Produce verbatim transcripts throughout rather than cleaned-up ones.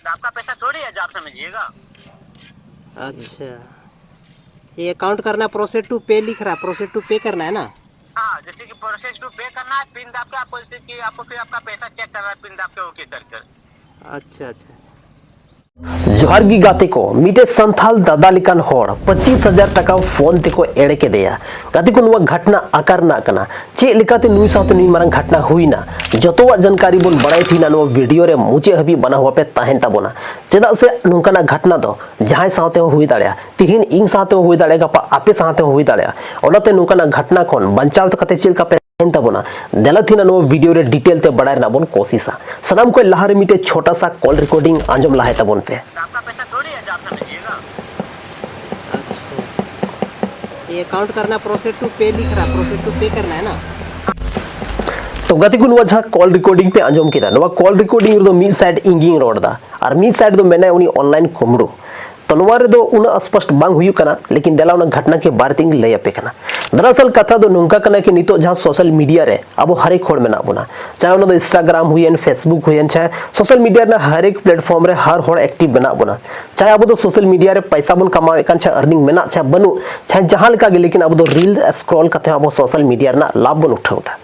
तो आपका पैसा थोड़ी है जो आप समझिएगा। अच्छा, ये अकाउंट करना, प्रोसेस टू पे लिख रहा है, प्रोसेस टू पे करना है ना? हाँ, जैसे कि प्रोसेस टू पे करना है, पिन दाब के आपको, जैसे कि आपको फिर आपका पैसा चेक करना है, पिन दाब के ओके कर कर। अच्छा, अच्छा। ᱡᱚᱦᱟᱨ ᱜᱮ ᱜᱟᱛᱮ ᱠᱚ, ᱢᱤᱫᱴᱮᱡ ᱥᱟᱱᱛᱟᱞ ᱫᱟᱫᱟ ᱞᱮᱠᱟᱱ ᱦᱚᱲ ᱯᱚᱸᱪᱤᱥ ᱦᱟᱡᱟᱨ ᱴᱟᱠᱟ ᱯᱷᱳᱱ ᱛᱮᱠᱚ ᱮᱲᱮ ᱠᱮᱫᱮᱭᱟ᱾ ᱜᱟᱛᱮ ᱠᱚ, ᱱᱚᱣᱟ ᱜᱷᱚᱴᱱᱟ ᱟᱠᱟ ᱨᱮᱱᱟᱜ ᱠᱟᱱᱟ, ᱪᱮᱫ ᱞᱮᱠᱟᱛᱮ ᱱᱩᱭ ᱥᱟᱶᱛᱮ ᱱᱩᱭ ᱢᱟᱨᱟᱝ ᱜᱷᱚᱴᱱᱟ ᱦᱩᱭᱱᱟ, ᱡᱚᱛᱚᱣᱟᱜ ᱡᱟᱱᱠᱟᱨᱤ ᱵᱚᱱ ᱵᱟᱲᱟᱭ ᱛᱟᱦᱮᱱᱟ ᱱᱚᱣᱟ ᱵᱷᱤᱰᱤᱭᱳ ᱨᱮ ᱢᱩᱪᱟᱹᱫ ᱦᱟᱹᱵᱤᱡ ᱢᱟᱱᱟᱣ ᱟᱯᱮ ᱛᱟᱦᱮᱱ ᱛᱟᱵᱚᱱᱟ᱾ ᱪᱮᱫᱟᱜ ᱥᱮ ᱱᱚᱝᱠᱟᱱᱟᱜ ᱜᱷᱚᱴᱱᱟ ᱫᱚ ᱡᱟᱦᱟᱸᱭ ᱥᱟᱶᱛᱮ ᱦᱚᱸ ᱦᱩᱭ ᱫᱟᱲᱮᱭᱟᱜᱼᱟ, ᱛᱤᱦᱤᱧ ᱤᱧ ᱥᱟᱶᱛᱮ ᱦᱚᱸ ᱦᱩᱭ ᱫᱟᱲᱮᱭᱟᱜᱼᱟ, ᱜᱟᱯᱟ ᱟᱯᱮ ᱥᱟᱶᱛᱮ ᱦᱚᱸ ᱦᱩᱭ ᱫᱟᱲᱮᱭᱟᱜᱼᱟ᱾ ᱚᱱᱟᱛᱮ ᱱᱚᱝᱠᱟᱱᱟᱜ ᱜᱷᱚᱴᱱᱟ ᱠᱷᱚᱱ ᱵᱟᱧᱪᱟᱣ ᱠᱟᱛᱮ ᱪᱮᱫ ᱞᱮᱠᱟ ᱯᱮ ᱛᱟᱦᱮᱱ ᱛᱟᱵᱚᱱᱟ, ᱫᱮᱞᱟ ᱛᱮᱦᱮᱧ ᱱᱚᱣᱟ ᱵᱷᱤᱰᱤᱭᱳ ᱨᱮ ᱰᱤᱴᱮᱞ ᱛᱮ ᱵᱟᱲᱟᱭ ᱨᱮᱱᱟᱜ ᱵᱚᱱ ᱠᱳᱥᱤᱥᱟ᱾ ᱥᱟᱱᱟᱢ ᱠᱷᱚᱱ ᱞᱟᱦᱟ ᱨᱮ ᱢᱤᱫᱴᱮᱡ ᱪᱷᱳᱴᱟ ᱥᱟ ᱠᱚᱞ ᱨᱮᱠᱚᱨᱰᱤᱝ ᱟᱸᱡᱚᱢ ᱞᱟᱦᱟᱭ ᱛᱟᱵᱚᱱ ᱯᱮ᱾ आपका पैसा थोड़ी है जो आप समझिएगा। अच्छा, ये अकाउंट करना, प्रोसेस टू पे लिख रहा है, प्रोसेस टू पे करना है ना? ᱛᱚ ᱜᱟᱛᱮ ᱠᱚ, ᱱᱚᱣᱟ ᱡᱟᱦᱟᱸ ᱠᱚᱞ ᱨᱮᱠᱚᱨᱰᱤᱝ ᱯᱮ ᱟᱸᱡᱚᱢ ᱠᱮᱫᱟ, ᱱᱚᱣᱟ ᱠᱚᱞ ᱨᱮᱠᱚᱨᱰᱤᱝ ᱨᱮᱫᱚ ᱢᱤᱫ ᱥᱟᱭᱤᱰ ᱤᱧ ᱜᱤᱧ ᱨᱚᱲ ᱮᱫᱟ ᱟᱨ ᱢᱤᱫ ᱥᱟᱭᱤᱰ ᱫᱚ ᱢᱮᱱᱟᱭ ᱩᱱᱤ ᱚᱱᱞᱟᱭᱤᱱ ᱠᱩᱢᱵᱽᱲᱩ᱾ ᱛᱚ ᱱᱚᱣᱟ ᱨᱮᱫᱚ ᱩᱱᱟᱹᱜ ᱥᱯᱚᱥᱴ ᱵᱟᱝ ᱦᱩᱭᱩᱜ ᱠᱟᱱᱟ, ᱞᱮᱠᱤᱱ ᱫᱮᱞᱟ ᱚᱱᱟ ᱜᱷᱚᱴᱱᱟ ᱠᱮ ᱵᱟᱨᱮ ᱛᱮᱧ ᱞᱟᱹᱭ ᱟᱯᱮ ᱠᱟᱱᱟ᱾ ᱫᱟᱨᱟᱥᱚᱞ ᱠᱟᱛᱷᱟ ᱫᱚ ᱱᱚᱝᱠᱟ ᱠᱟᱱᱟ ᱠᱤ ᱱᱤᱛᱚᱜ ᱡᱟᱦᱟᱸ ᱥᱳᱥᱟᱞ ᱢᱤᱰᱤᱭᱟ ᱨᱮ ᱟᱵᱚ ᱦᱟᱨᱮᱠ ᱦᱚᱲ ᱢᱮᱱᱟᱜ ᱵᱚᱱᱟ, ᱪᱟᱦᱮ ᱚᱱᱟ ᱫᱚ ᱤᱱᱥᱴᱟᱜᱨᱟᱢ ᱦᱩᱭᱮᱱ, ᱯᱷᱮᱥᱵᱩᱠ ᱦᱩᱭᱮᱱ, ᱪᱟᱦᱮ ᱥᱳᱥᱟᱞ ᱢᱤᱰᱤᱭᱟ ᱨᱮᱱᱟᱜ ᱦᱟᱨᱮᱠ ᱯᱞᱮᱴᱯᱷᱚᱨᱢ ᱨᱮ ᱦᱟᱨ ᱦᱚᱲ ᱮᱠᱴᱤᱵᱷ ᱢᱮᱱᱟᱜ ᱵᱚᱱᱟ᱾ ᱪᱟᱦᱮ ᱟᱵᱚ ᱫᱚ ᱥᱳᱥᱟᱞ ᱢᱤᱰᱤᱭᱟ ᱨᱮ ᱯᱚᱭᱥᱟ ᱵᱚᱱ ᱠᱟᱢᱟᱣᱮᱫ ᱠᱟᱱ, ᱪᱟᱦᱮ ᱟᱨᱱᱤᱝ ᱢᱮᱱᱟᱜ, ᱪᱟᱦᱮ ᱵᱟᱹᱱᱩᱜ, ᱪᱟᱦᱮ ᱡᱟᱦᱟᱸ ᱞᱮᱠᱟ ᱜᱮ, ᱞᱮᱠᱤᱱ ᱟᱵᱚ ᱫᱚ ᱨᱤᱞ ᱥᱠᱨᱚᱞ ᱠᱟᱛᱮ ᱦᱚᱸ ᱟᱵᱚ ᱥᱳᱥᱟᱞ ᱢᱤᱰᱤᱭᱟ ᱨᱮᱱᱟᱜ ᱞᱟᱵᱷ ᱵᱚᱱ ᱩᱴᱷᱟᱹᱣ ᱮᱫᱟ᱾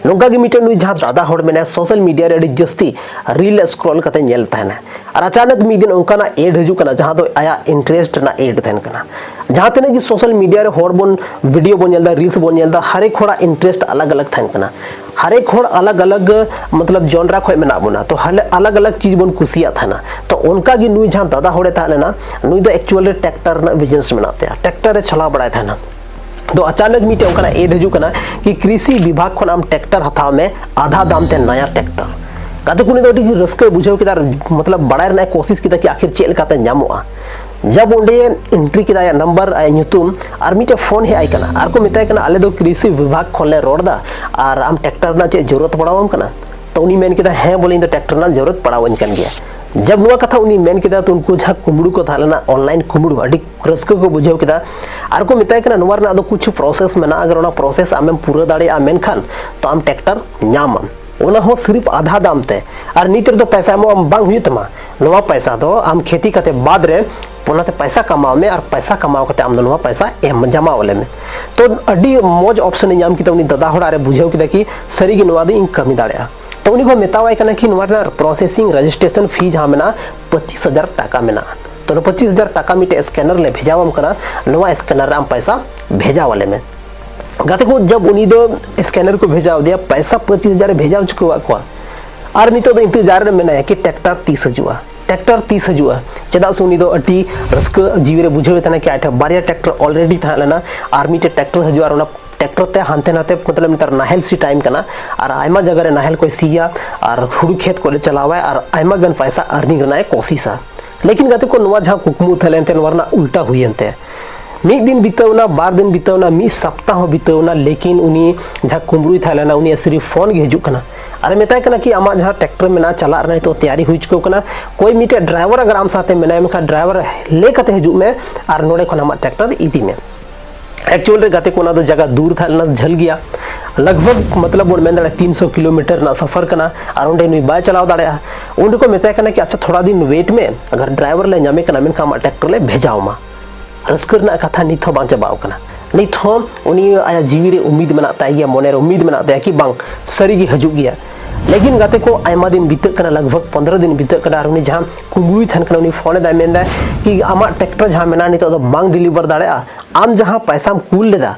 ᱱᱚᱝᱠᱟ ᱜᱮ ᱢᱤᱫᱴᱮᱱ ᱱᱩᱭ ᱡᱟᱦᱟᱸ ᱫᱟᱫᱟ ᱦᱚᱲ ᱢᱮᱱᱟᱭᱟ, ᱥᱳᱥᱟᱞ ᱢᱤᱰᱤᱭᱟ ᱨᱮ ᱟᱹᱰᱤ ᱡᱟᱹᱥᱛᱤ ᱨᱤᱞ ᱥᱠᱨᱚᱞ ᱠᱟᱛᱮ ᱧᱮᱞ ᱛᱟᱦᱮᱱᱟ᱾ ᱟᱨ ᱟᱪᱟᱱᱚᱠ ᱢᱤᱫ ᱫᱤᱱ ᱚᱱᱠᱟᱱᱟᱜ ᱮᱰ ᱦᱤᱡᱩᱜ ᱠᱟᱱᱟ, ᱡᱟᱦᱟᱸ ᱫᱚ ᱟᱭᱟᱜ ᱤᱱᱴᱟᱨᱮᱥᱴ ᱨᱮᱱᱟᱜ ᱮᱰ ᱛᱟᱦᱮᱱ ᱠᱟᱱᱟ᱾ ᱡᱟᱦᱟᱸ ᱛᱤᱱᱟᱹᱜ ᱜᱮ ᱥᱳᱥᱟᱞ ᱢᱤᱰᱤᱭᱟ ᱨᱮ ᱦᱚᱲ ᱵᱚᱱ ᱵᱷᱤᱰᱤᱭᱳ ᱵᱚᱱ ᱧᱮᱞ ᱮᱫᱟ, ᱨᱤᱞᱥ ᱵᱚᱱ ᱧᱮᱞ ᱮᱫᱟ, ᱦᱟᱨᱮᱠ ᱦᱚᱲᱟᱜ ᱤᱱᱴᱟᱨᱮᱥᱴ ᱟᱞᱟᱜᱽ ᱟᱞᱟᱜᱽ ᱛᱟᱦᱮᱱ ᱠᱟᱱᱟ᱾ ᱦᱟᱨᱮᱠ ᱦᱚᱲ ᱟᱞᱟᱜᱽ ᱟᱞᱟᱜᱽ, ᱢᱚᱛᱞᱚᱵ, ᱡᱚᱱᱨᱟ ᱠᱷᱚᱱ ᱢᱮᱱᱟᱜ ᱵᱚᱱᱟ, ᱛᱚ ᱦᱟᱞᱮ ᱟᱞᱟᱜᱽ ᱟᱞᱟᱜᱽ ᱪᱤᱡᱽ ᱵᱚᱱ ᱠᱩᱥᱤᱭᱟᱜ ᱛᱟᱦᱮᱱᱟ᱾ ᱛᱚ ᱚᱱᱠᱟ ᱜᱮ ᱱᱩᱭ ᱡᱟᱦᱟᱸ ᱫᱟᱫᱟ ᱦᱚᱲᱮ ᱛᱟᱦᱮᱸ ᱞᱮᱱᱟ, ᱱᱩᱭ ᱫᱚ ᱮᱠᱪᱩᱣᱟᱞ ᱨᱮ ᱴᱨᱟᱠᱴᱟᱨ ᱨᱮᱱᱟᱜ ᱵᱤᱡᱽᱱᱮᱥ ᱢᱮᱱᱟᱜ ᱛᱟᱭᱟ, ᱴᱨᱟᱠᱴᱟᱨ ᱮ ᱪᱟᱞᱟᱣ ᱵᱟᱲᱟᱭ ᱛᱟᱦᱮᱱᱟ᱾ ᱛᱚ ᱟᱪᱟᱱᱚᱠ ᱢᱤᱫᱴᱮᱱ ᱚᱱᱠᱟᱱᱟᱜ ᱮᱰ ᱦᱤᱡᱩᱜ ᱠᱟᱱᱟ ᱠᱤ ᱠᱨᱤᱥᱤ ᱵᱤᱵᱷᱟᱜᱽ ᱠᱷᱚᱱ ᱟᱢ ᱴᱨᱟᱠᱴᱟᱨ ᱦᱟᱛᱟᱣ ᱢᱮ, ᱟᱫᱷᱟ ᱫᱟᱢ ᱛᱮ ᱱᱟᱭᱟ ᱴᱨᱟᱠᱴᱟᱨ᱾ ᱜᱟᱛᱮ ᱠᱚ, ᱩᱱᱤ ᱫᱚ ᱟᱹᱰᱤ ᱨᱟᱹᱥᱠᱟᱹᱭ ᱵᱩᱡᱷᱟᱹᱣ ᱠᱮᱫᱟ ᱟᱨ, ᱢᱚᱛᱞᱚᱵ, ᱵᱟᱲᱟᱭ ᱨᱮᱱᱟᱜ ᱮ ᱠᱳᱥᱤᱥ ᱠᱮᱫᱟ ᱠᱤ ᱟᱠᱷᱤᱨ ᱪᱮᱫ ᱞᱮᱠᱟᱛᱮ ᱧᱟᱢᱚᱜᱼᱟ᱾ ᱡᱟᱵ ᱚᱸᱰᱮ ᱮᱱᱴᱨᱤ ᱠᱮᱫᱟ, ᱟᱭᱟᱜ ᱱᱟᱢᱵᱟᱨ, ᱟᱭᱟᱜ ᱧᱩᱛᱩᱢ, ᱟᱨ ᱢᱤᱫᱴᱮᱱ ᱯᱷᱳᱱ ᱦᱮᱡ ᱟᱭ ᱠᱟᱱᱟ ᱟᱨ ᱠᱚ ᱢᱮᱛᱟᱭ ᱠᱟᱱᱟ, "ᱟᱞᱮ ᱫᱚ ᱠᱨᱤᱥᱤ ᱵᱤᱵᱷᱟᱜᱽ ᱠᱷᱚᱱ ᱞᱮ ᱨᱚᱲ ᱮᱫᱟ ᱟᱨ ᱟᱢ ᱴᱨᱟᱠᱴᱟᱨ ᱨᱮᱱᱟᱜ ᱪᱮᱫ ᱡᱚᱨᱩᱨᱚᱛ ᱯᱟᱲᱟᱣᱟᱢ ᱠᱟᱱᱟ?" ᱛᱚ ᱩᱱᱤ ᱢᱮᱱ ᱠᱮᱫᱟ, "ᱦᱮᱸ, ᱵᱚᱞᱮ ᱤᱧ ᱫᱚ ᱴᱨᱟᱠᱴᱟᱨ ᱨᱮᱱᱟᱜ ᱡᱚᱨᱩᱨᱚᱛ ᱯᱟᱲᱟᱣᱟᱹᱧ ᱠᱟᱱ ᱜᱮᱭᱟ᱾" ᱡᱟᱵ ᱱᱚᱣᱟ ᱠᱟᱛᱷᱟ ᱩᱱᱤ ᱢᱮᱱ ᱠᱮᱫᱟ, ᱛᱚ ᱩᱱᱠᱩ ᱡᱟᱦᱟᱸ ᱠᱩᱢᱵᱽᱲᱩ ᱠᱚ ᱛᱟᱦᱮᱸ ᱞᱮᱱᱟ, ᱚᱱᱞᱟᱭᱤᱱ ᱠᱩᱢᱵᱽᱲᱩ, ᱟᱹᱰᱤ ᱨᱟᱹᱥᱠᱟᱹ ᱠᱚ ᱵᱩᱡᱷᱟᱹᱣ ᱠᱮᱫᱟ ᱟᱨ ᱠᱚ ᱢᱮᱛᱟᱭ ᱠᱟᱱᱟ, "ᱱᱚᱣᱟ ᱨᱮᱱᱟᱜ ᱫᱚ ᱠᱩᱪᱷᱩ ᱯᱨᱚᱥᱮᱥ ᱢᱮᱱᱟᱜᱼᱟ, ᱟᱜᱟᱨ ᱚᱱᱟ ᱯᱨᱚᱥᱮᱥ ᱟᱢᱮᱢ ᱯᱩᱨᱟᱹ ᱫᱟᱲᱮᱭᱟᱜᱼᱟ, ᱢᱮᱱᱠᱷᱟᱱ ᱛᱚ ᱟᱢ ᱴᱨᱟᱠᱴᱟᱨ ᱧᱟᱢᱟᱢ, ᱚᱱᱟ ᱦᱚᱸ ᱥᱤᱨᱤᱯ ᱟᱫᱷᱟ ᱫᱟᱢ ᱛᱮ, ᱟᱨ ᱱᱤᱛ ᱨᱮᱫᱚ ᱯᱚᱭᱥᱟ ᱮᱢᱚᱜ ᱟᱢ ᱵᱟᱝ ᱦᱩᱭᱩᱜ ᱛᱟᱢᱟ, ᱱᱚᱣᱟ ᱯᱟᱭᱥᱟ ᱫᱚ ᱟᱢ ᱠᱷᱮᱛᱤ ᱠᱟᱛᱮ ᱵᱟᱫ ᱨᱮ ᱚᱱᱟᱛᱮ ᱯᱟᱭᱥᱟ ᱠᱟᱢᱟᱣ ᱢᱮ ᱟᱨ ᱯᱟᱭᱥᱟ ᱠᱟᱢᱟᱣ ᱠᱟᱛᱮ ᱟᱢ ᱫᱚ ᱱᱚᱣᱟ ᱯᱟᱭᱥᱟ ᱮᱢ ᱡᱟᱢᱟ ᱟᱞᱮ ᱢᱮ᱾ ᱛᱚ ᱟᱹᱰᱤ ᱢᱚᱡᱽ ᱚᱯᱥᱮᱱ ᱮ ᱧᱟᱢ ᱠᱮᱫᱟ ᱩᱱᱤ ᱫᱟᱫᱟ ᱦᱚᱲ, ᱟᱨ ᱮ ᱵᱩᱡᱷᱟᱹᱣ ᱠᱮᱫᱟ ᱠᱤ ᱥᱟᱹᱨᱤᱜᱮ ᱱᱚᱣᱟ ᱫᱚ ᱤᱧ ᱠᱟᱹᱢᱤ ᱫᱟᱲᱮᱭᱟᱜᱼᱟ᱾ ᱛᱚ ᱩᱱᱤ ᱠᱚ ᱢᱮᱛᱟᱣᱟᱭ ᱠᱟᱱᱟ ᱠᱤ ᱱᱚᱣᱟ ᱨᱮᱱᱟᱜ ᱯᱨᱚᱥᱮᱥᱤᱝ ᱨᱮᱡᱤᱥᱴᱨᱮᱥᱚᱱ ᱯᱷᱤ ᱡᱟᱦᱟᱸ ᱢᱮᱱᱟᱜᱼᱟ ᱯᱚᱸᱪᱤᱥ ᱦᱟᱡᱟᱨ ᱴᱟᱠᱟ ᱢᱮᱱᱟᱜᱼᱟ᱾ ᱛᱚ ᱚᱱᱟ ᱯᱚᱸᱪᱤᱥ ᱦᱟᱡᱟᱨ ᱴᱟᱠᱟ ᱢᱤᱫᱴᱮᱡ ᱥᱠᱮᱱᱟᱨ ᱞᱮ ᱵᱷᱮᱡᱟᱣᱟᱢ ᱠᱟᱱᱟ, ᱱᱚᱣᱟ ᱥᱠᱮᱱᱟᱨ ᱨᱮ ᱟᱢ ᱯᱟᱭᱥᱟ ᱵᱷᱮᱡᱟᱣ ᱟᱞᱮ ᱢᱮ᱾ ᱜᱟᱛᱮ ᱠᱚ, ᱡᱟᱵ ᱩᱱᱤ ᱫᱚ ᱥᱠᱮᱱᱟᱨ ᱠᱚ ᱵᱷᱮᱡᱟ ᱟᱫᱮᱭᱟ, ᱯᱟᱭᱥᱟ ᱯᱚᱸᱪᱤᱥ ᱦᱟᱡᱟᱨ ᱮ ᱵᱷᱮᱡᱟ ᱦᱚᱪᱚ ᱠᱟᱜ ᱠᱚᱣᱟ, ᱟᱨ ᱱᱤᱛᱚᱜ ᱫᱚ ᱤᱱᱛᱮᱡᱟᱨ ᱨᱮ ᱢᱮᱱᱟᱭᱟ ᱠᱤ ᱴᱨᱟᱠᱴᱟᱨ ᱛᱤᱥ ᱦᱤᱡᱩᱜᱼᱟ, ᱴᱨᱟᱠᱴᱟᱨ ᱛᱤᱥ ᱦᱤᱡᱩᱜᱼᱟ᱾ ᱪᱮᱫᱟᱜ ᱥᱮ ᱩᱱᱤ ᱫᱚ ᱟᱹᱰᱤ ᱨᱟᱹᱥᱠᱟᱹ ᱡᱤᱣᱤ ᱨᱮ ᱵᱩᱡᱷᱟᱹᱣ ᱮ ᱛᱟᱦᱮᱱᱟ ᱠᱤ ᱟᱡ ᱴᱷᱮᱱ ᱵᱟᱨᱭᱟ ᱴᱨᱟᱠᱴᱟᱨ ᱚᱞᱨᱮᱰᱤ ᱛᱟᱦᱮᱸ ᱞᱮᱱᱟ, ᱟᱨ ᱢᱤᱫᱴᱮᱡ ᱴᱨᱟᱠᱴᱟᱨ ᱦᱤᱡᱩᱜᱼᱟ, ᱟᱨ ᱚᱱᱟ ᱴᱨᱟᱠᱴᱚᱨ ᱛᱮ ᱦᱟᱱᱛᱮ ᱱᱟᱛᱮ, ᱢᱚᱛᱞᱚᱵ ᱱᱮᱛᱟᱨ ᱱᱟᱦᱮᱞ ᱥᱤ ᱴᱟᱭᱤᱢ ᱠᱟᱱᱟ, ᱟᱨ ᱟᱭᱢᱟ ᱡᱟᱭᱜᱟ ᱨᱮ ᱱᱟᱦᱮᱞ ᱠᱚᱭ ᱥᱤᱭᱟ ᱟᱨ ᱦᱩᱲᱩ ᱠᱷᱮᱛ ᱠᱚᱨᱮ ᱪᱟᱞᱟᱣᱟᱭ ᱟᱨ ᱟᱭᱢᱟ ᱜᱟᱱ ᱯᱟᱭᱥᱟ ᱟᱨᱱᱤᱝ ᱨᱮᱱᱟᱜ ᱮ ᱠᱳᱥᱤᱥᱟ᱾ ᱞᱮᱠᱤᱱ ᱜᱟᱛᱮ ᱠᱚ, ᱱᱚᱣᱟ ᱡᱟᱦᱟᱸ ᱠᱩᱠᱢᱩ ᱛᱟᱦᱮᱸ ᱞᱮᱱ ᱛᱟᱭᱟ, ᱱᱚᱣᱟ ᱨᱮᱱᱟᱜ ᱩᱞᱴᱟ ᱦᱩᱭᱮᱱ ᱛᱟᱭᱟ᱾ ᱢᱤᱫ ᱫᱤᱱ ᱵᱤᱛᱟᱹᱣ ᱮᱱᱟ, ᱵᱟᱨ ᱫᱤᱱ ᱵᱤᱛᱟᱹᱣ ᱮᱱᱟ, ᱢᱤᱫ ᱥᱟᱯᱛᱟᱦᱚ ᱵᱤᱛᱟᱹᱣ ᱮᱱᱟ, ᱞᱮᱠᱤᱱ ᱩᱱᱤ ᱡᱟᱦᱟᱸ ᱠᱩᱢᱵᱽᱲᱩᱭ ᱛᱟᱦᱮᱸ ᱞᱮᱱᱟ, ᱩᱱᱤᱭᱟᱜ ᱥᱤᱨᱤᱯ ᱯᱷᱳᱱ ᱜᱮ ᱦᱤᱡᱩᱜ ᱠᱟᱱᱟ ᱟᱨ ᱮ ᱢᱮᱛᱟᱭ ᱠᱟᱱᱟ ᱠᱤ ᱟᱢᱟᱜ ᱡᱟᱦᱟᱸ ᱴᱨᱟᱠᱴᱚᱨ ᱢᱮᱱᱟᱜᱼᱟ, ᱪᱟᱞᱟᱜ ᱨᱮᱱᱟᱜ ᱱᱤᱛᱚᱜ ᱛᱮᱭᱟᱨᱤ ᱦᱩᱭ ᱪᱩᱠᱟᱹᱣ ᱠᱟᱱᱟ, ᱠᱳᱭ ᱢᱤᱫᱴᱮᱡ ᱰᱨᱟᱭᱵᱷᱟᱨ ᱟᱜᱟᱨ ᱟᱢ ᱥᱟᱶᱛᱮ ᱢᱮᱱᱟᱭᱟ, ᱢᱮᱱᱠᱷᱟᱱ ᱰᱨᱟᱭᱵᱷᱟᱨ ᱞᱟᱹᱭ ᱠᱟᱛᱮ ᱦᱤᱡᱩᱜ ᱢᱮ ᱟᱨ ᱱᱚᱰᱮ ᱠᱷᱚᱱ ᱟᱢᱟᱜ ᱴᱨᱟᱠᱴᱚᱨ ᱤᱫᱤ ᱢᱮ᱾ ᱮᱠᱪᱩᱭᱟᱞ ᱨᱮ ᱜᱟᱛᱮ ᱠᱚ, ᱚᱱᱟ ᱫᱚ ᱡᱟᱭᱜᱟ ᱫᱩᱨ ᱛᱟᱦᱮᱸ ᱞᱮᱱᱟ, ᱡᱷᱟᱹᱞ ᱜᱮᱭᱟ, ᱞᱟᱜᱽᱵᱷᱟᱜᱽ ᱢᱚᱛᱞᱚᱵ ᱵᱚᱱ ᱢᱮᱱ ᱫᱟᱲᱮᱭᱟᱜᱼᱟ ᱛᱤᱱ ᱥᱚ ᱠᱤᱞᱳᱢᱤᱴᱟᱨ ᱨᱮᱱᱟᱜ ᱥᱟᱯᱷᱟᱨ ᱠᱟᱱᱟ, ᱟᱨ ᱚᱸᱰᱮ ᱱᱩᱭ ᱵᱟᱭ ᱪᱟᱞᱟᱣ ᱫᱟᱲᱮᱭᱟᱜᱼᱟ᱾ ᱩᱱ ᱨᱮᱠᱚ ᱢᱮᱛᱟᱭ ᱠᱟᱱᱟ ᱠᱤ ᱟᱪᱪᱷᱟ ᱛᱷᱚᱲᱟ ᱫᱤᱱ ᱣᱮᱴ ᱢᱮ, ᱟᱜᱟᱨ ᱰᱨᱟᱭᱵᱷᱟᱨ ᱞᱮ ᱧᱟᱢᱮ ᱠᱟᱱᱟ ᱢᱮᱱᱠᱷᱟᱱ ᱟᱢᱟᱜ ᱴᱨᱟᱠᱴᱚᱨ ᱞᱮ ᱵᱷᱮᱡᱟ ᱟᱢᱟ᱾ ᱨᱟᱹᱥᱠᱟᱹ ᱨᱮᱱᱟᱜ ᱠᱟᱛᱷᱟ ᱱᱤᱛ ᱦᱚᱸ ᱵᱟᱝ ᱪᱟᱵᱟᱣ ᱠᱟᱱᱟ᱾ ᱱᱤᱛ ᱦᱚᱸ ᱩᱱᱤ ᱟᱭᱟᱜ ᱡᱤᱣᱤ ᱨᱮ ᱩᱢᱤᱫ ᱢᱮᱱᱟᱜ ᱛᱟᱭ ᱜᱮᱭᱟ, ᱢᱚᱱᱮ ᱨᱮ ᱩᱢᱤᱫ ᱢᱮᱱᱟᱜ ᱛᱟᱭᱟ ᱠᱤ ᱵᱟᱝ ᱥᱟᱹᱨᱤ ᱜᱮ ᱦᱤᱡᱩᱜ ᱜᱮᱭᱟ᱾ ᱞᱮᱠᱤᱱ ᱜᱟᱛᱮ ᱠᱚ, ᱟᱭᱢᱟ ᱫᱤᱱ ᱵᱤᱛᱟᱹᱜ ᱠᱟᱱᱟ, ᱞᱟᱜᱽᱵᱷᱟᱜᱽ ᱯᱚᱱᱫᱽᱨᱚ ᱫᱤᱱ ᱵᱤᱛᱟᱹᱜ ᱠᱟᱱᱟ, ᱟᱨ ᱩᱱᱤ ᱡᱟᱦᱟᱸ ᱠᱩᱢᱵᱽᱲᱩᱭ ᱛᱟᱦᱮᱱ ᱠᱟᱱᱟ ᱩᱱᱤ ᱯᱷᱳᱱ ᱮᱫᱟᱭ, ᱢᱮᱱᱫᱟᱭ ᱠᱤ ᱟᱢᱟᱜ ᱴᱨᱟᱠᱴᱚᱨ ᱡᱟᱦᱟᱸ ᱢᱮᱱᱟᱜᱼᱟ ᱱᱤᱛᱚᱜ ᱫᱚ ᱵᱟᱝ ᱰᱮᱞᱤᱵᱷᱟᱨ ᱫᱟᱲᱮᱭᱟᱜᱼᱟ, ᱟᱢ ᱡᱟᱦᱟᱸ ᱯᱟᱭᱥᱟᱢ ᱠᱩᱞ ᱞᱮᱫᱟ,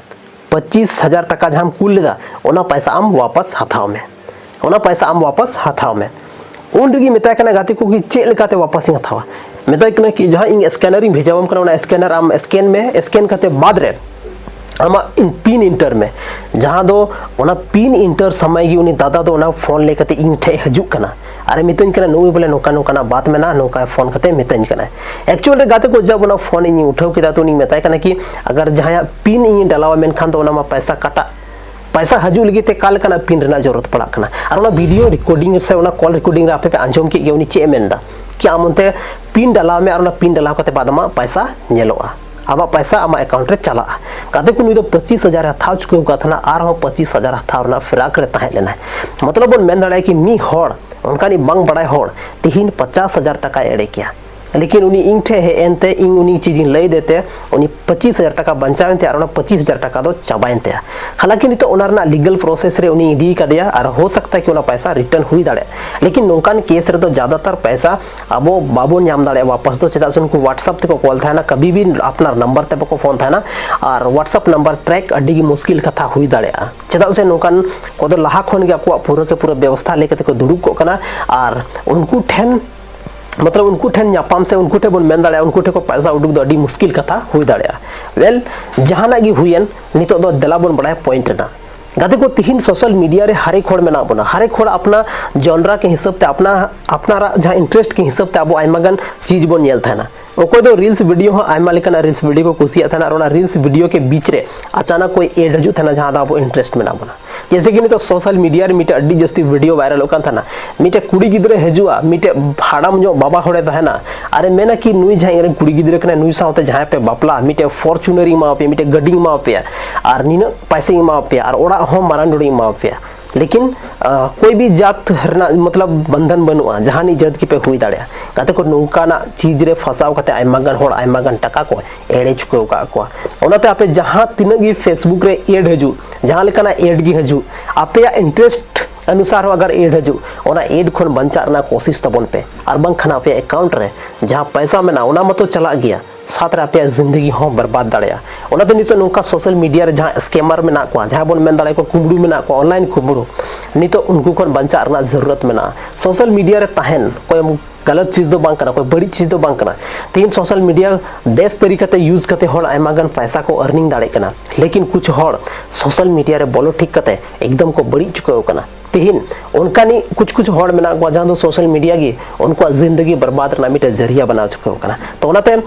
ᱯᱚᱸᱪᱤᱥ ᱦᱟᱡᱟᱨ ᱴᱟᱠᱟ ᱡᱟᱦᱟᱸᱢ ᱠᱩᱞ ᱞᱮᱫᱟ, ᱚᱱᱟ ᱯᱟᱭᱥᱟ ᱟᱢ ᱣᱟᱯᱟᱥ ᱦᱟᱛᱟᱣ ᱢᱮ, ᱚᱱᱟ ᱯᱟᱭᱥᱟ ᱟᱢ ᱣᱟᱯᱟᱥ ᱦᱟᱛᱟᱣ ᱢᱮ᱾ ᱩᱱ ᱨᱮᱜᱮ ᱢᱮᱛᱟᱭ ᱠᱟᱱᱟ ᱜᱟᱛᱮ ᱠᱚ ᱠᱤ ᱪᱮᱫ ᱞᱮᱠᱟᱛᱮ ᱣᱟᱯᱟᱥᱤᱧ ᱦᱟᱛᱟᱣᱟ? ᱢᱮᱛᱟᱭ ᱠᱟᱱᱟ ᱠᱤ ᱡᱟᱦᱟᱸ ᱤᱧ ᱥᱠᱮᱱᱟᱨ ᱤᱧ ᱵᱷᱮᱡᱟᱣᱟᱢ ᱠᱟᱱᱟ, ᱚᱱᱟ ᱥᱠᱮᱱᱟᱨ ᱟᱢ ᱥᱠᱮᱱ ᱢᱮ, ᱥᱠᱮᱱ ᱠᱟᱛᱮ ᱵᱟᱫ ᱨᱮ ᱟᱢᱟᱜ ᱯᱤᱱ ᱤᱱᱴᱟᱨ ᱢᱮ, ᱡᱟᱦᱟᱸ ᱫᱚ ᱚᱱᱟ ᱯᱤᱱ ᱤᱱᱴᱟᱨ ᱥᱚᱢᱚᱭ ᱜᱮ ᱩᱱᱤ ᱫᱟᱫᱟ ᱫᱚ ᱚᱱᱟ ᱯᱷᱳᱱ ᱞᱟᱹᱭ ᱠᱟᱛᱮ ᱤᱧ ᱴᱷᱮᱡ ᱦᱤᱡᱩᱜ ᱠᱟᱱᱟ ᱟᱨᱮ ᱢᱤᱛᱟᱹᱧ ᱠᱟᱱᱟ, ᱱᱩᱭ ᱵᱚᱞᱮ ᱱᱚᱝᱠᱟ ᱱᱚᱝᱠᱟᱱᱟᱜ ᱵᱟᱛ ᱢᱮᱱᱟᱜᱼᱟ, ᱱᱚᱝᱠᱟ ᱯᱷᱳᱱ ᱠᱟᱛᱮ ᱢᱤᱛᱟᱹᱧ ᱠᱟᱱᱟᱭ᱾ ᱮᱠᱪᱩᱭᱟᱞ ᱨᱮ ᱜᱟᱛᱮ ᱠᱚ, ᱡᱟᱵ ᱚᱱᱟ ᱯᱷᱳᱱ ᱤᱧ ᱩᱴᱷᱟᱹᱣ ᱠᱮᱫᱟ, ᱛᱚ ᱩᱱᱤᱧ ᱢᱮᱛᱟᱭ ᱠᱟᱱᱟ ᱠᱤ ᱟᱜᱟᱨ ᱡᱟᱦᱟᱸᱭᱟᱜ ᱯᱤᱱ ᱤᱧ ᱰᱟᱞᱟᱣᱟ ᱢᱮᱱᱠᱷᱟᱱ ᱫᱚ ᱚᱱᱟ ᱢᱟ ᱯᱟᱭᱥᱟ ᱠᱟᱴᱟᱜ, ᱯᱟᱭᱥᱟ ᱦᱤᱡᱩᱜ ᱞᱟᱹᱜᱤᱫ ᱛᱮ ᱚᱠᱟ ᱞᱮᱠᱟᱱᱟᱜ ᱯᱤᱱ ᱨᱮᱱᱟᱜ ᱡᱚᱨᱩᱨᱟᱛ ᱯᱟᱲᱟᱜ ᱠᱟᱱᱟ᱾ ᱟᱨ ᱚᱱᱟ ᱵᱷᱤᱰᱤᱭᱳ ᱨᱮᱠᱚᱨᱰᱤᱝ ᱥᱮ ᱚᱱᱟ ᱠᱚᱞ ᱨᱮᱠᱚᱨᱰᱤᱝ ᱨᱮ ᱟᱯᱮ ᱯᱮ ᱟᱸᱡᱚᱢ ᱠᱮᱫ ᱜᱮᱭᱟ ᱩᱱᱤ ᱪᱮᱫ ᱮ ᱢᱮᱱᱫᱟ, ᱠᱤ ᱟᱢ ᱚᱱᱛᱮ ᱯᱤᱱ ᱰᱟᱞᱟᱣ ᱢᱮ ᱟᱨ ᱚᱱᱟ ᱯᱤᱱ ᱰᱟᱞᱟᱣ ᱠᱟᱛᱮ ᱵᱟᱫ ᱟᱢᱟᱜ ᱯᱟᱭᱥᱟ ᱧᱮᱞᱚᱜᱼᱟ, ᱟᱢᱟᱜ ᱯᱟᱭᱥᱟ ᱟᱢᱟᱜ ᱮᱠᱟᱣᱩᱱᱴ ᱨᱮ ᱪᱟᱞᱟᱜᱼᱟ᱾ ᱜᱟᱛᱮ ᱠᱚ, ᱱᱩᱭ ᱫᱚ ᱯᱚᱸᱪᱤᱥ ᱦᱟᱡᱟᱨ ᱮ ᱦᱟᱛᱟᱣ ᱪᱩᱠᱟᱹᱣ ᱟᱠᱟᱫ ᱛᱟᱦᱮᱱᱟ, ᱟᱨᱦᱚᱸ ᱯᱚᱸᱪᱤᱥ ᱦᱟᱡᱟᱨ ᱦᱟᱛᱟᱣ ᱨᱮᱱᱟᱜ ᱯᱷᱤᱨᱟᱠ ᱨᱮ ᱛᱟᱦᱮᱸ ᱞᱮᱱᱟᱭ᱾ ᱢᱚᱛᱞᱚᱵ ᱵᱚᱱ ᱢᱮᱱ ᱫᱟᱲᱮᱭᱟᱜᱼᱟ ᱠᱤ ᱢᱤᱫ ᱦᱚᱲ ᱚᱱᱠᱟᱱᱤᱡ ᱵᱟᱝ ᱵᱟᱲᱟᱭ ᱦᱚᱲ ᱛᱤᱦᱤᱧ ᱯᱚᱪᱟᱥ ᱦᱟᱡᱟᱨ ᱴᱟᱠᱟᱭ ᱮᱲᱮ ᱠᱮᱭᱟ, ᱞᱮᱠᱤᱱ ᱩᱱᱤ ᱤᱧ ᱴᱷᱮᱱ ᱦᱮᱡ ᱮᱱᱛᱮ ᱤᱧ ᱩᱱᱤ ᱪᱮᱫ ᱤᱧ ᱞᱟᱹᱭ ᱟᱫᱮ ᱛᱮ ᱩᱱᱤ ᱯᱚᱸᱪᱤᱥ ᱦᱟᱡᱟᱨ ᱴᱟᱠᱟ ᱵᱟᱧᱪᱟᱣ ᱮᱱ ᱛᱟᱭᱟ ᱟᱨ ᱚᱱᱟ ᱯᱚᱸᱪᱤᱥ ᱦᱟᱡᱟᱨ ᱴᱟᱠᱟ ᱫᱚ ᱪᱟᱵᱟᱭᱮᱱ ᱛᱟᱭᱟ᱾ ᱦᱟᱞᱟᱸᱠᱤ ᱱᱤᱛᱚᱜ ᱚᱱᱟ ᱨᱮᱱᱟᱜ ᱞᱤᱜᱟᱞ ᱯᱨᱚᱥᱮᱥ ᱨᱮ ᱩᱱᱤ ᱤᱫᱤ ᱠᱟᱫᱮᱭᱟ ᱟᱨ ᱦᱳ ᱥᱟᱠᱛᱟ ᱦᱮ ᱠᱤ ᱚᱱᱟ ᱯᱚᱭᱥᱟ ᱨᱤᱴᱟᱨᱱ ᱦᱩᱭ ᱫᱟᱲᱮᱭᱟᱜᱼᱟ, ᱞᱮᱠᱤᱱ ᱱᱚᱝᱠᱟᱱ ᱠᱮᱥ ᱨᱮᱫᱚ ᱡᱟᱫᱟᱛᱟᱨ ᱯᱚᱭᱥᱟ ᱟᱵᱚ ᱵᱟᱵᱚᱱ ᱧᱟᱢ ᱫᱟᱲᱮᱭᱟᱜᱼᱟ ᱣᱟᱯᱟᱥ ᱫᱚ, ᱪᱮᱫᱟᱜ ᱥᱮ ᱩᱱᱠᱩ WhatsApp ᱛᱮᱠᱚ ᱠᱚᱞ ᱛᱟᱦᱮᱱᱟ, ᱠᱟᱵᱷᱤ ᱵᱷᱤ ᱟᱯᱱᱟᱨ ᱱᱟᱢᱵᱟᱨ ᱛᱮ ᱵᱟᱠᱚ ᱯᱷᱳᱱ ᱛᱟᱦᱮᱱᱟ᱾ ᱟᱨ WhatsApp ᱱᱟᱢᱵᱟᱨ ᱴᱨᱮᱠ ᱟᱹᱰᱤ ᱜᱮ ᱢᱩᱥᱠᱤᱞ ᱠᱟᱛᱷᱟ ᱦᱩᱭ ᱫᱟᱲᱮᱭᱟᱜᱼᱟ, ᱪᱮᱫᱟᱜ ᱥᱮ ᱱᱚᱝᱠᱟᱱ ᱠᱚᱫᱚ ᱞᱟᱦᱟ ᱠᱷᱚᱱ ᱜᱮ ᱟᱠᱚᱣᱟᱜ ᱯᱩᱨᱟᱹ ᱠᱮ ᱯᱩᱨᱟᱹ ᱵᱮᱵᱚᱥᱛᱷᱟ ᱞᱮᱠᱟᱛᱮ ᱠᱚ ᱫᱩᱲᱩᱵ ᱠᱚᱜ ᱠᱟᱱᱟ᱾ ᱟᱨ ᱩᱱᱠᱩ ᱴᱷᱮᱱ ᱢᱚᱛᱞᱚᱵ ᱩᱱᱠᱩ ᱴᱷᱮᱱ ᱧᱟᱯᱟᱢ ᱥᱮ ᱩᱱᱠᱩ ᱴᱷᱮᱱ ᱵᱚᱱ ᱢᱮᱱ ᱫᱟᱲᱮᱭᱟᱜᱼᱟ, ᱩᱱᱠᱩ ᱴᱷᱮᱱ ᱠᱷᱚᱱ ᱯᱚᱭᱥᱟ ᱩᱰᱩᱠ ᱫᱚ ᱟᱹᱰᱤ ᱢᱩᱥᱠᱤᱞ ᱠᱟᱛᱷᱟ ᱦᱩᱭ ᱫᱟᱲᱮᱭᱟᱜᱼᱟ᱾ ᱳᱭᱮᱞ, ᱡᱟᱦᱟᱱᱟᱜ ᱜᱮ ᱦᱩᱭᱮᱱ, ᱱᱤᱛᱚᱜ ᱫᱚ ᱫᱮᱞᱟ ᱵᱚᱱ ᱵᱟᱲᱟᱭᱟ ᱯᱚᱭᱮᱱᱴ ᱨᱮᱱᱟᱜ᱾ ᱜᱟᱛᱮ ᱠᱚ, ᱛᱤᱦᱤᱧ ᱥᱳᱥᱟᱞ ᱢᱤᱰᱤᱭᱟ ᱨᱮ ᱦᱟᱨᱮᱠ ᱦᱚᱲ ᱢᱮᱱᱟᱜ ᱵᱚᱱᱟ, ᱦᱟᱨᱮᱠ ᱦᱚᱲ ᱟᱯᱱᱟ ᱡᱚᱱᱨᱟ ᱠᱮ ᱦᱤᱥᱟᱹᱵ ᱛᱮ, ᱟᱯᱱᱟ ᱟᱯᱱᱟᱨᱟᱜ ᱡᱟᱦᱟᱸ ᱤᱱᱴᱟᱨᱮᱥᱴ ᱠᱮ ᱦᱤᱥᱟᱹᱵ ᱛᱮ ᱟᱵᱚ ᱟᱭᱢᱟ ᱜᱟᱱ ᱪᱤᱡᱽ ᱵᱚᱱ ᱧᱮᱞ ᱛᱟᱦᱮᱱᱟ᱾ ᱚᱠᱚᱭ ᱫᱚ ᱨᱤᱞᱥ ᱵᱷᱤᱰᱤᱭᱳ ᱦᱚᱸ ᱟᱭᱢᱟ ᱞᱮᱠᱟᱱᱟᱜ ᱨᱤᱞᱥ ᱵᱷᱤᱰᱤᱭᱳ ᱠᱚ ᱠᱩᱥᱤᱭᱟᱜ ᱛᱟᱦᱮᱱᱟ ᱟᱨ ᱚᱱᱟ ᱨᱤᱞᱥ ᱵᱷᱤᱰᱤᱭᱳ ᱠᱮ ᱵᱤᱪ ᱨᱮ ᱟᱪᱟᱱᱟᱠ ᱠᱚᱭ ᱮᱰ ᱦᱤᱡᱩᱜ ᱛᱟᱦᱮᱱᱟ, ᱡᱟᱦᱟᱸ ᱫᱚ ᱟᱵᱚ ᱤᱱᱴᱟᱨᱮᱥᱴ ᱢᱮᱱᱟᱜ ᱵᱚᱱᱟ᱾ ᱡᱮᱭᱥᱮ ᱠᱤ ᱱᱤᱛᱚᱜ ᱥᱳᱥᱟᱞ ᱢᱤᱰᱤᱭᱟ ᱨᱮ ᱢᱤᱫᱴᱮᱡ ᱟᱹᱰᱤ ᱡᱟᱹᱥᱛᱤ ᱵᱷᱤᱰᱤᱭᱳ ᱵᱷᱟᱭᱨᱟᱞᱚᱜ ᱠᱟᱱ ᱛᱟᱦᱮᱱᱟ, ᱢᱤᱫᱴᱮᱡ ᱠᱩᱲᱤ ᱜᱤᱫᱽᱨᱟᱹ ᱦᱤᱡᱩᱜᱼᱟ, ᱢᱤᱫᱴᱮᱡ ᱦᱟᱲᱟᱢ ᱧᱚᱜ ᱵᱟᱵᱟ ᱦᱚᱲᱮ ᱛᱟᱦᱮᱱᱟ, ᱟᱨᱮ ᱢᱮᱱᱟ ᱠᱤ ᱱᱩᱭ ᱡᱟᱦᱟᱸᱭ ᱤᱧ ᱨᱮᱱ ᱠᱩᱲᱤ ᱜᱤᱫᱽᱨᱟᱹ ᱠᱟᱱᱟᱭ, ᱱᱩᱭ ᱥᱟᱶᱛᱮ ᱡᱟᱦᱟᱸᱭ ᱯᱮ ᱵᱟᱯᱞᱟ, ᱢᱤᱫᱴᱮᱡ ᱯᱷᱚᱨᱪᱩᱱᱟᱨ ᱤᱧ ᱮᱢᱟᱣᱟᱯᱮᱭᱟ, ᱢᱤᱫᱴᱮᱡ ᱜᱟᱹᱰᱤᱧ ᱮᱢᱟᱣᱟᱯᱮᱭᱟ, ᱟᱨ ᱱᱤᱱᱟᱹᱜ ᱯᱟᱭᱥᱟᱧ ᱮᱢᱟᱣᱟᱯᱮᱭᱟ, ᱟᱨ ᱚᱲᱟᱜ ᱦᱚᱸ ᱢᱟᱨᱟᱝ ᱰᱩᱲᱤᱧ ᱮᱢᱟᱣᱟᱯᱮᱭᱟ᱾ ᱞᱮᱠᱤᱱ ᱟᱸ, ᱠᱳᱭ ᱵᱷᱤ ᱡᱟᱛ ᱨᱮᱱᱟᱜ ᱢᱚᱛᱞᱚᱵ ᱵᱚᱱᱫᱷᱚᱱ ᱵᱟᱹᱱᱩᱜᱼᱟ, ᱡᱟᱦᱟᱱᱤᱡ ᱡᱟᱹᱛ ᱜᱮᱯᱮ ᱦᱩᱭ ᱫᱟᱲᱮᱭᱟᱜᱼᱟ᱾ ᱜᱟᱛᱮ ᱠᱚ, ᱱᱚᱝᱠᱟᱱᱟᱜ ᱪᱤᱡᱽ ᱨᱮ ᱯᱷᱟᱸᱥᱟᱣ ᱠᱟᱛᱮ ᱟᱭᱢᱟ ᱜᱟᱱ ᱦᱚᱲ ᱟᱭᱢᱟ ᱜᱟᱱ ᱴᱟᱠᱟ ᱠᱚ ᱮᱲᱮ ᱪᱩᱠᱟᱹᱣ ᱟᱠᱟᱫ ᱠᱚᱣᱟ᱾ ᱚᱱᱟᱛᱮ ᱟᱯᱮ ᱡᱟᱦᱟᱸ ᱛᱤᱱᱟᱹᱜ ᱜᱮ ᱯᱷᱮᱥᱵᱩᱠ ᱨᱮ ᱮᱰ ᱦᱤᱡᱩᱜ, ᱡᱟᱦᱟᱸ ᱞᱮᱠᱟᱱᱟᱜ ᱮᱰ ᱜᱮ ᱦᱤᱡᱩᱜ, ᱟᱯᱮᱭᱟᱜ ᱤᱱᱴᱟᱨᱮᱥᱴ ᱚᱱᱩᱥᱟᱨ ᱦᱚᱸ ᱟᱜᱟᱨ ᱮᱰ ᱦᱤᱡᱩᱜ, ᱚᱱᱟ ᱮᱰ ᱠᱷᱚᱱ ᱵᱟᱧᱪᱟᱜ ᱨᱮᱱᱟᱜ ᱠᱳᱥᱤᱥ ᱛᱟᱵᱚᱱ ᱯᱮ, ᱟᱨ ᱵᱟᱝᱠᱷᱟᱱ ᱟᱯᱮᱭᱟᱜ ᱮᱠᱟᱣᱩᱱᱴ ᱨᱮ ᱡᱟᱦᱟᱸ ᱯᱚᱭᱥᱟ ᱢᱮᱱᱟᱜᱼᱟ ᱚᱱᱟ ᱢᱟᱛᱚ ᱪᱟᱞᱟᱜ ᱜᱮᱭᱟ, ᱥᱟᱛ ᱨᱮ ᱟᱯᱮᱭᱟᱜ ᱡᱤᱱᱫᱮᱜᱤ ᱦᱚᱸ ᱵᱚᱨᱵᱟᱫ ᱫᱟᱲᱮᱭᱟᱜᱼᱟ᱾ ᱚᱱᱟᱛᱮ ᱱᱤᱛᱚᱜ ᱱᱚᱝᱠᱟ ᱥᱳᱥᱟᱞ ᱢᱤᱰᱤᱭᱟ ᱨᱮ ᱡᱟᱦᱟᱸ ᱥᱠᱮᱢᱟᱨ ᱢᱮᱱᱟᱜ ᱠᱚᱣᱟ, ᱡᱟᱦᱟᱸᱭ ᱵᱚᱱ ᱢᱮᱱ ᱫᱟᱲᱮᱭᱟᱠᱚᱣᱟ ᱠᱩᱢᱵᱽᱲᱩ ᱢᱮᱱᱟᱜ ᱠᱚᱣᱟ, ᱚᱱᱞᱟᱭᱤᱱ ᱠᱩᱢᱵᱽᱲᱩ, ᱱᱤᱛᱚᱜ ᱩᱱᱠᱩ ᱠᱷᱚᱱ ᱵᱟᱧᱪᱟᱜ ᱨᱮᱱᱟᱜ ᱡᱟᱹᱨᱩᱲᱟᱛ ᱢᱮᱱᱟᱜᱼᱟ᱾ ᱥᱳᱥᱟᱞ ᱢᱤᱰᱤᱭᱟ ᱨᱮ ᱛᱟᱦᱮᱱ ᱠᱚᱭ ᱜᱟᱞᱟᱛ ᱪᱤᱡᱽ ᱫᱚ ᱵᱟᱝ ᱠᱟᱱᱟ, ᱠᱚᱭ ᱵᱟᱹᱲᱤᱡ ᱪᱤᱡᱽ ᱫᱚ ᱵᱟᱝ ᱠᱟᱱᱟ᱾ ᱛᱮᱦᱮᱧ ᱥᱳᱥᱟᱞ ᱢᱤᱰᱤᱭᱟ ᱵᱮᱥ ᱛᱟᱹᱨᱤᱠᱟᱛᱮ ᱤᱭᱩᱡᱽ ᱠᱟᱛᱮ ᱦᱚᱲ ᱟᱭᱢᱟ ᱜᱟᱱ ᱯᱚᱭᱥᱟ ᱠᱚ ᱟᱨᱱᱤᱝ ᱫᱟᱲᱮᱭᱟᱜ ᱠᱟᱱᱟ, ᱞᱮᱠᱤᱱ ᱠᱩᱪ ᱦᱚᱲ ᱥᱳᱥᱟᱞ ᱢᱤᱰᱤᱭᱟ ᱨᱮ ᱵᱚᱞᱚ ᱴᱷᱤᱠ ᱠᱟᱛᱮ ᱮᱠᱫᱚᱢ ᱠᱚ ᱵᱟᱹᱲᱤᱡ ᱪᱩᱠᱟᱹᱣ ᱠᱟᱱᱟ᱾ ᱛᱮᱦᱮᱧ ᱚᱱᱠᱟᱱᱤᱡ ᱠᱩᱪ ᱠᱩᱪ ᱦᱚᱲ ᱢᱮᱱᱟᱜ ᱠᱚᱣᱟ ᱡᱟᱦᱟᱸ ᱫᱚ ᱥᱳᱥᱟᱞ ᱢᱤᱰᱤᱭᱟ ᱜᱮ ᱩᱱᱠᱩᱣᱟᱜ ᱡᱤᱱᱫᱮᱜᱤ ᱵᱚᱨᱵᱟᱫ ᱨᱮᱱᱟᱜ ᱢᱤᱫᱴᱮᱱ ᱡᱟᱹᱨᱤᱭᱟ ᱵᱮᱱᱟᱣ ᱪᱩᱠᱟᱹᱣ ᱠᱟᱱᱟ᱾ ᱛᱚ ᱚᱱᱟᱛᱮ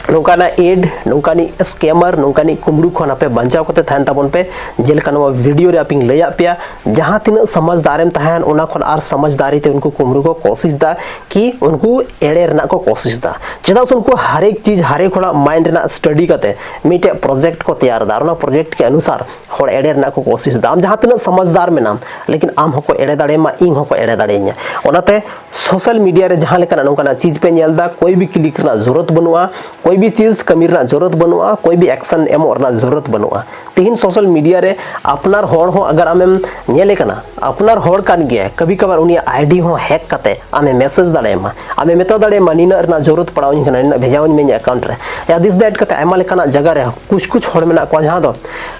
ᱱᱚᱝᱠᱟᱱᱟᱜ ᱮᱰ, ᱱᱚᱝᱠᱟᱱᱤᱡ ᱥᱠᱮᱢᱟᱨ, ᱱᱚᱝᱠᱟᱱᱤᱡ ᱠᱩᱢᱵᱽᱲᱩ ᱠᱷᱚᱱ ᱟᱯᱮ ᱵᱟᱧᱪᱟᱣ ᱠᱟᱛᱮ ᱛᱟᱦᱮᱱ ᱛᱟᱵᱚᱱ ᱯᱮ᱾ ᱡᱮᱞᱮᱠᱟ ᱱᱚᱣᱟ ᱵᱷᱤᱰᱤᱭᱳ ᱨᱮ ᱟᱯᱮᱧ ᱞᱟᱹᱭᱟᱫ ᱯᱮᱭᱟ, ᱡᱟᱦᱟᱸ ᱛᱤᱱᱟᱹᱜ ᱥᱚᱢᱟᱡᱽᱫᱟᱨ ᱮᱢ ᱛᱟᱦᱮᱱ, ᱚᱱᱟ ᱠᱷᱚᱱ ᱟᱨ ᱥᱚᱢᱟᱡᱽᱫᱟᱨᱤ ᱛᱮ ᱩᱱᱠᱩ ᱠᱩᱢᱵᱽᱲᱩ ᱠᱚ ᱠᱳᱥᱤᱥ ᱫᱟ ᱠᱤ ᱩᱱᱠᱩ ᱮᱲᱮ ᱨᱮᱱᱟᱜ ᱠᱚ ᱠᱳᱥᱤᱥ ᱫᱟ᱾ ᱪᱮᱫᱟᱜ ᱥᱮ ᱩᱱᱠᱩ ᱦᱟᱨᱮᱠ ᱪᱤᱡᱽ, ᱦᱟᱨᱮᱠ ᱦᱚᱲᱟᱜ ᱢᱟᱭᱤᱱᱰ ᱨᱮᱱᱟᱜ ᱥᱴᱟᱰᱤ ᱠᱟᱛᱮ ᱢᱤᱫᱴᱮᱡ ᱯᱨᱚᱡᱮᱠᱴ ᱠᱚ ᱛᱮᱭᱟᱨ ᱫᱟ, ᱟᱨ ᱚᱱᱟ ᱯᱨᱚᱡᱮᱠᱴ ᱠᱮ ᱚᱱᱩᱥᱟᱨ ᱦᱚᱲ ᱮᱲᱮ ᱨᱮᱱᱟᱜ ᱠᱚ ᱠᱳᱥᱤᱥ ᱫᱟ᱾ ᱟᱢ ᱡᱟᱦᱟᱸ ᱛᱤᱱᱟᱹᱜ ᱥᱚᱢᱟᱡᱽᱫᱟᱨ ᱢᱮᱱᱟᱢ, ᱞᱮᱠᱤᱱ ᱟᱢ ᱦᱚᱸᱠᱚ ᱮᱲᱮ ᱫᱟᱲᱮᱭᱟᱢᱟ, ᱤᱧ ᱦᱚᱸᱠᱚ ᱮᱲᱮ ᱫᱟᱲᱮᱭᱟᱹᱧᱟ᱾ ᱚᱱᱟᱛᱮ ᱥᱳᱥᱟᱞ ᱢᱤᱰᱤᱭᱟ ᱨᱮ ᱡᱟᱦᱟᱸ ᱞᱮᱠᱟᱱᱟᱜ ᱱᱚᱝᱠᱟᱱᱟᱜ ᱪᱤᱡᱽ ᱯᱮ ᱧᱮᱞ ᱫᱟ, ᱠᱳᱭ ᱵᱤ ᱠᱞᱤᱠ ᱨᱮᱱᱟᱜ ᱡᱚᱨᱩᱨᱚᱛ ᱵᱟᱹᱱᱩᱜᱼᱟ, ᱠᱳᱭ ᱵᱤ ᱪᱤᱡᱽ ᱠᱟᱹᱢᱤ ᱨᱮᱱᱟᱜ ᱡᱚᱨᱩᱨᱚᱛ ᱵᱟᱹᱱᱩᱜᱼᱟ, ᱠᱳᱭ ᱵᱤ ᱮᱠᱥᱚᱱ ᱮᱢᱚᱜ ᱨᱮᱱᱟᱜ ᱡᱚᱨᱩᱨᱚᱛ ᱵᱟᱹᱱᱩᱜᱼᱟ᱾ ᱛᱤᱦᱤᱧ ᱥᱳᱥᱟᱞ ᱢᱤᱰᱤᱭᱟ ᱨᱮ ᱟᱯᱱᱟᱨ ᱦᱚᱲ ᱦᱚᱸ ᱟᱜᱟᱨ ᱟᱢᱮᱢ ᱧᱮᱞᱮ ᱠᱟᱱᱟ, ᱟᱯᱱᱟᱨ ᱦᱚᱲ ᱠᱟᱱ ᱜᱮᱭᱟᱭ, ᱠᱟᱵᱷᱤ ᱠᱟᱵᱷᱟᱨ ᱩᱱᱤᱭᱟᱜ ᱟᱭᱰᱤ ᱦᱚᱸ ᱦᱮᱠ ᱠᱟᱛᱮ ᱟᱢᱮ ᱢᱮᱥᱮᱡᱽ ᱫᱟᱲᱮᱭᱟᱢᱟ, ᱟᱢᱮ ᱢᱮᱛᱟ ᱫᱟᱲᱮᱭᱟᱢᱟ, "ᱱᱤᱱᱟᱹᱜ ᱨᱮᱱᱟᱜ ᱡᱚᱨᱩᱨᱚᱛ ᱯᱟᱲᱟᱣᱟᱹᱧ ᱠᱟᱱᱟ, ᱱᱤᱱᱟᱹᱜ ᱵᱷᱮᱡᱟᱣᱟᱹᱧ ᱢᱮ ᱤᱧᱟᱹᱜ ᱮᱠᱟᱣᱩᱱᱴ ᱨᱮ᱾" ᱭᱟ ᱫᱤᱥ ᱫᱮᱴ ᱠᱟᱛᱮ ᱟᱭᱢᱟ ᱞᱮᱠᱟᱱᱟᱜ ᱡᱟᱭᱜᱟ ᱨᱮ ᱠᱩᱪ ᱠᱩᱪ ᱦᱚᱲ ᱢᱮᱱᱟᱜ ᱠᱚᱣᱟ, ᱡᱟᱦᱟᱸ ᱫᱚ,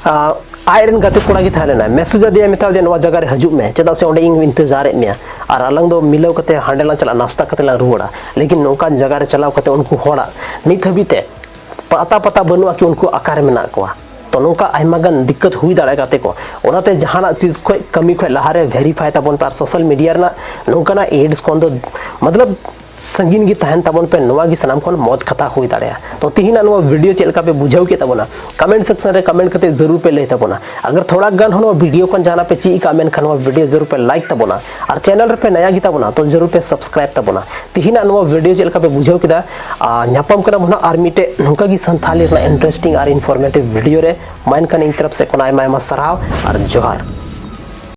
ᱟ, ᱟᱡ ᱨᱮᱱ ᱜᱟᱛᱮ ᱠᱚᱲᱟ ᱜᱮ ᱛᱟᱦᱮᱸ ᱞᱮᱱᱟᱭ, ᱢᱮᱥᱮᱡᱽ ᱟᱫᱮᱭᱟ, ᱢᱮᱛᱟ ᱫᱮᱭᱟ, "ᱱᱚᱣᱟ ᱡᱟᱭᱜᱟ ᱨᱮ ᱦᱤᱡᱩᱜ ᱢᱮ, ᱪᱮᱫᱟᱜ ᱥᱮ ᱚᱸᱰᱮ ᱤᱧ ᱤᱱᱛᱮᱡᱟᱨᱮᱫ ᱢᱮᱭᱟ, ᱟᱨ ᱟᱞᱟᱝ ᱫᱚ ᱢᱤᱞᱟᱹᱣ ᱠᱟᱛᱮ ᱦᱟᱸᱰᱮ ᱞᱟᱝ ᱪᱟᱞᱟᱜᱼᱟ, ᱱᱟᱥᱛᱟ ᱠᱟᱛᱮ ᱞᱟᱝ ᱨᱩᱣᱟᱹᱲᱟ᱾" ᱞᱮᱠᱤᱱ ᱱᱚᱝᱠᱟᱱ ᱡᱟᱭᱜᱟ ᱨᱮ ᱪᱟᱞᱟᱣ ᱠᱟᱛᱮ ᱩᱱᱠᱩ ᱦᱚᱲᱟᱜ ᱱᱤᱛ ᱦᱟᱹᱵᱤᱡ ᱛᱮ ᱯᱟᱛᱟ ᱯᱟᱛᱟ ᱵᱟᱹᱱᱩᱜᱼᱟ ᱠᱤ ᱩᱱᱠᱩ ᱚᱠᱟᱨᱮ ᱢᱮᱱᱟᱜ ᱠᱚᱣᱟ᱾ ᱛᱚ ᱱᱚᱝᱠᱟ ᱟᱭᱢᱟ ᱜᱟᱱ ᱫᱤᱠᱠᱟᱛ ᱦᱩᱭ ᱫᱟᱲᱮᱭᱟᱜᱼᱟ ᱜᱟᱛᱮ ᱠᱚ᱾ ᱚᱱᱟᱛᱮ ᱡᱟᱦᱟᱱᱟᱜ ᱪᱤᱡᱽ ᱠᱷᱚᱡ, ᱠᱟᱹᱢᱤ ᱠᱷᱚᱡ ᱞᱟᱦᱟᱨᱮ ᱵᱷᱮᱨᱤᱯᱷᱟᱭ ᱛᱟᱵᱚᱱ ᱯᱮ, ᱟᱨ ᱥᱳᱥᱟᱞ ᱢᱤᱰᱤᱭᱟ ᱨᱮᱱᱟᱜ ᱱᱚᱝᱠᱟᱱᱟᱜ ᱮᱰᱥ ᱠᱷᱚᱱ ᱫᱚ, ᱢᱚᱛᱞᱚᱵ, ᱥᱟᱺᱜᱤᱧ ᱜᱮ ᱛᱟᱦᱮᱱ ᱛᱟᱵᱚᱱ ᱯᱮ᱾ ᱱᱚᱣᱟ ᱜᱮ ᱥᱟᱱᱟᱢ ᱠᱷᱚᱱ ᱢᱚᱡᱽ ᱠᱟᱛᱷᱟ ᱦᱩᱭ ᱫᱟᱲᱮᱭᱟᱜᱼᱟ᱾ ᱛᱚ ᱛᱤᱦᱤᱧᱟᱜ ᱱᱚᱣᱟ ᱵᱷᱤᱰᱤᱭᱳ ᱪᱮᱫ ᱞᱮᱠᱟ ᱯᱮ ᱵᱩᱡᱷᱟᱹᱣ ᱠᱮᱫ ᱛᱟᱵᱚᱱᱟ, ᱠᱚᱢᱮᱱᱴ ᱥᱮᱠᱥᱚᱱ ᱨᱮ ᱠᱚᱢᱮᱱᱴ ᱠᱟᱛᱮ ᱡᱟᱹᱨᱩᱲ ᱯᱮ ᱞᱟᱹᱭ ᱛᱟᱵᱚᱱᱟ᱾ ᱟᱜᱟᱨ ᱛᱷᱚᱲᱟ ᱜᱟᱱ ᱦᱚᱸ ᱱᱚᱣᱟ ᱵᱷᱤᱰᱤᱭᱳ ᱠᱷᱚᱱ ᱡᱟᱦᱟᱱᱟᱜ ᱯᱮ ᱪᱮᱫ ᱟᱠᱟᱫ, ᱢᱮᱱᱠᱷᱟᱱ ᱱᱚᱣᱟ ᱵᱷᱤᱰᱤᱭᱳ ᱡᱟᱹᱨᱩᱲ ᱯᱮ ᱞᱟᱭᱤᱠ ᱛᱟᱵᱚᱱᱟ, ᱟᱨ ᱪᱮᱱᱮᱞ ᱨᱮᱯᱮ ᱱᱟᱭᱟ ᱜᱮ ᱛᱟᱵᱚᱱᱟ, ᱛᱚ ᱡᱟᱹᱨᱩᱲ ᱯᱮ ᱥᱟᱵᱥᱠᱨᱟᱭᱤᱵ ᱛᱟᱵᱚᱱᱟ᱾ ᱛᱤᱦᱤᱧᱟᱜ ᱱᱚᱣᱟ ᱵᱷᱤᱰᱤᱭᱳ ᱪᱮᱫ ᱞᱮᱠᱟ ᱯᱮ ᱵᱩᱡᱷᱟᱹᱣ ᱠᱮᱫᱟ? ᱟᱨ ᱧᱟᱯᱟᱢ ᱠᱟᱱᱟ ᱵᱚᱱ ᱦᱟᱸᱜ ᱟᱨ ᱢᱤᱫᱴᱮᱡ ᱱᱚᱝᱠᱟ ᱜᱮ ᱥᱟᱱᱛᱷᱟᱞᱤ ᱨᱮᱱᱟᱜ ᱤᱱᱴᱟᱨᱮᱥᱴᱤᱝ ᱟᱨ ᱤᱱᱯᱷᱚᱨᱢᱮᱴᱤᱵᱷ ᱵᱷᱤᱰᱤᱭᱳ ᱨᱮ᱾ ᱢᱟ ᱮᱱᱠᱷᱟᱱ ᱤᱧ ᱛᱚᱨᱚᱯ ᱥᱮᱫ ᱠᱷᱚᱱ ᱟᱭᱢᱟ ᱟᱭᱢᱟ ᱥᱟᱨᱦᱟᱣ ᱟᱨ ᱡᱚᱦᱟᱨ᱾